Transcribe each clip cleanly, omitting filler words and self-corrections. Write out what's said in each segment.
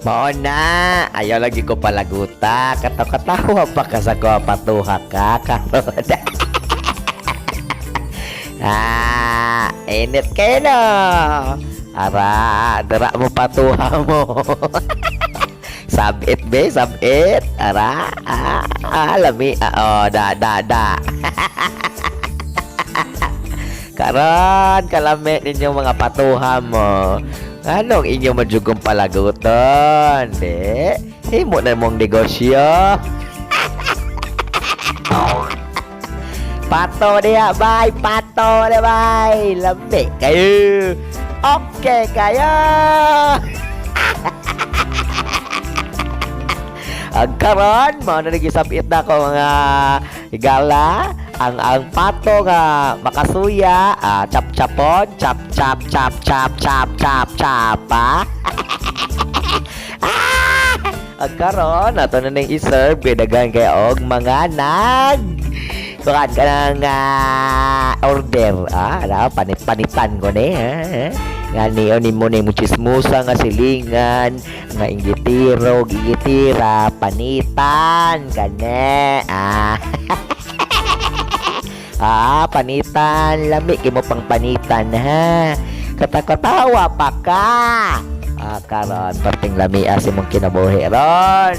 Mao na, ayaw lagi ko palaguta. Kataw-katawa pa ka sa ko patuha ka karon. Ah, init kayo no. Ara, dara mo patuha mo. Sabit be, sabit. Ara, ah, ah, lami. Ah, oh, da, da, da. Karon, kalami ninyong mga patuha mo. Anong inyo majugong palaguton? Di? Himo na mong negosyo. Pato diha, bay. Pato diha, bay. Lami kayo. Okay kayo. Ang karon, mao na nagisabit na ko mga higala. Ang pato nga makasuya, ah, chap-chapon, chap chap chap chap chap chap chap ah. Ah! Ang karon ato na ning i-serve kay daghan kay og mga nag kuan ka ng order, ah, na panit-panitan ko ni, ha. Ngani ni mo ni mo chismosa nga silingan nga inggitiro gigitira panitan kane, ah. Ah, panitan. Lami kay mo pang panitan, ha. Katakatawa pa ka. Ah, karon perting lami si mong kinabuhi ron.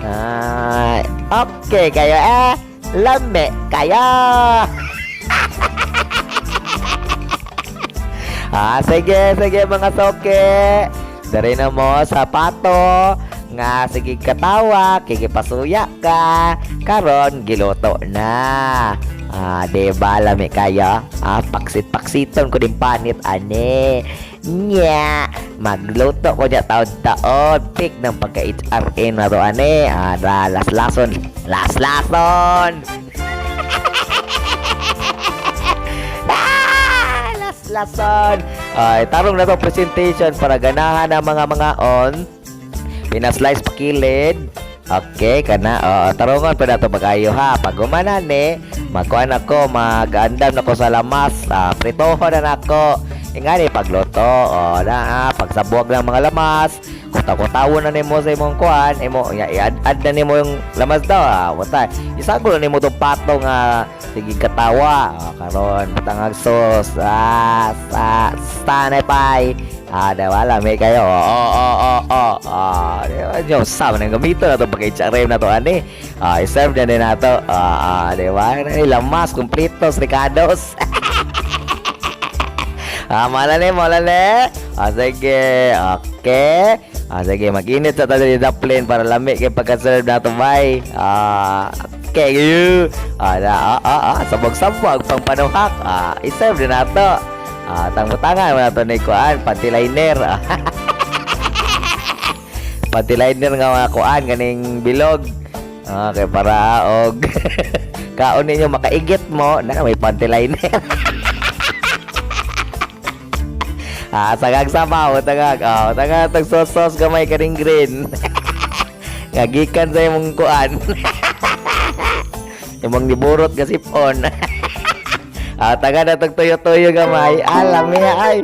Ah, okay kayo eh. Lami kayo. Ah, sige, sige mga soke. Dari na mo sa pato nga sige katawa, kikipasuya ka. Karon giluto na. Ah, di ba lami kayo? Ah, paksit-paksiton ko din panit ane. Nya, magluto ko niya taon-taon. Pick ng pagka-HRN na to ane. Ah, da, laslason. Laslason! Ah, laslason! Ay, tarong na to presentation para ganahan ang mga on. Pinaslice pakilid. Okay, kana. Oo, tarungon pa na to pagayo ha. Pag gumana ni, magkuan ako, mag-andam na ko sa lamas. Ah, pritoho na nako. Ingani pagluto, oh, na ah, pagsabuag ng mga lamas, kutaw-kutawo na nimo sa imong kuan, imo i-add na nimo yung lamas daw, ah, wata. Isagol na nimo tong pato nga sige katawa. Oh, karon butangag sauce. Ah, sa stanay pay. Ah, di wala may kayo. Oo, oo, oo, oo. Ah, di ba? Diyos, sa man ang gamito na to pagka-HRM na to ani. Ah, i-serve na din nato. Ah, ah, di ba? Lamas kumpletos, ricados. Ah, mala ni, mala ni. Ah, sige. Okay. Ah, sige, mag-init sa tayo sa plane para lami kay pagka-serve na to, bay. Ah, okay, you. Ah, na, ah, ah, ah, sabog-sabog, pang panuhak. Ah, i-serve na nato. Ah, tangbutangan mo na to ni kuan, panty-liner. Panty-liner nga mga kuan, ganing bilog. Ah, kay para og kaon ninyo makaigit mo, na may panty-liner. Ah, sagag sabaw, tagag. Oh, tagag tag sauce gamay kaning green. Nga gikan sa imong kuan. Imong niburot nga sipon. Ah, taga na tag tuyo-tuyo gamay. Alam niya ay.